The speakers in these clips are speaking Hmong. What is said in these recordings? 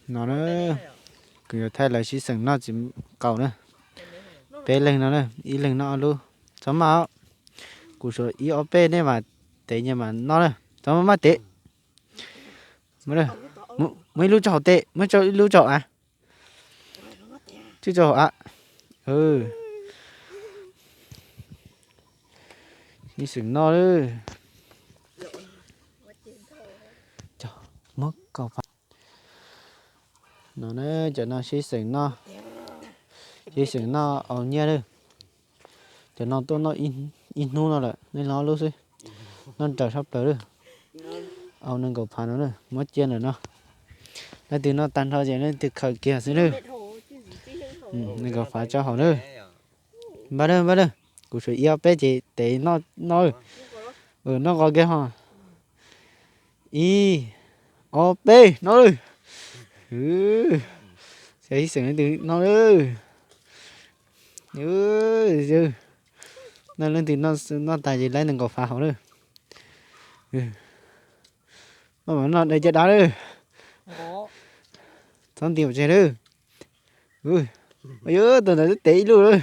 No na, kuv yuav thaij lawv sib xeem noj txiv qaub na. Peb leeg no na, ib leeg noj ob lub. Txhob maj os. Kuv suav ib ob peb nej mas tev nyias mas noj na. Txhob maj maj tev. Muab ib lub tso hauv tes, muab ib lub tso hauv av. Tswb tso hauv av. Sib xeem noj lawm. Muab kaus phav. No na, cov no sib xeem noj, sib xeem noj aus nyiaj lawm. Cov no tuaj noj ib hnub no lawm, nej los ob lub xwb. Noj raws sab plaws lawm. Aus nees nkaum phav no lawm, muab cia ntawm no. Leej twg noj tag nrho ces leej twg khaws kiag xwb lawm. Nees nkaum phav tso hauv lawm. Npaj lawm, npaj lawm. Kuv suav ib ob peb ces tev noj, noj, noj nqos kiag ho. Ib, ob, peb, noj lawm. Sib xeem leej twg noj lawm. Noj leej twg noj tas ces laib nees nkaum phav hauv lawm. Maj mam noj dai caj dab lawm. Txhob nti ua tseg lawm. Yog tus ntawd twb tev ib lub lawm.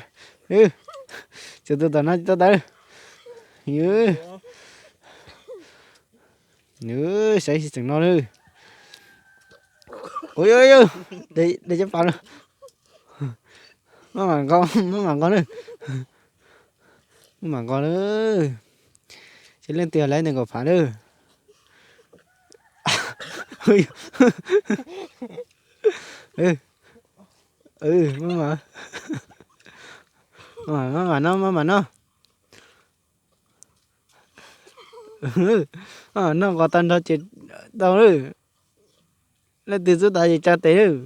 Tsuas tus tom no tsis tau tas lawm. Saib sib xeem noj lawm. Ua yog, dai caj pas no. Maj mam nqos, maj mam nqos lawm. Maj mam nqos lawm. Seb leej twg laib nees nkaum phav lawm. Maj mam noj, maj mam noj. Noj nqos tag nrho ces tau lawm. Leej twg xub tas ces tsa tes lawm.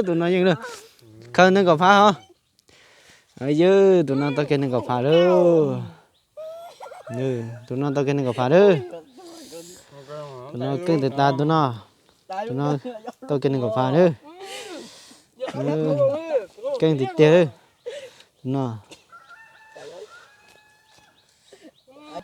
Tus no yeej lawm. Khaws nees nkaum phav hos. Yog tus no tau kiag nees nkaum phav lawm. Tus no tau kiag nees nkaum phav lawm. Tus no keej tiag tas tus no. Tus no tau kiag nees nkaum phav lawm. Keej tiag tiag lawm. Tus no.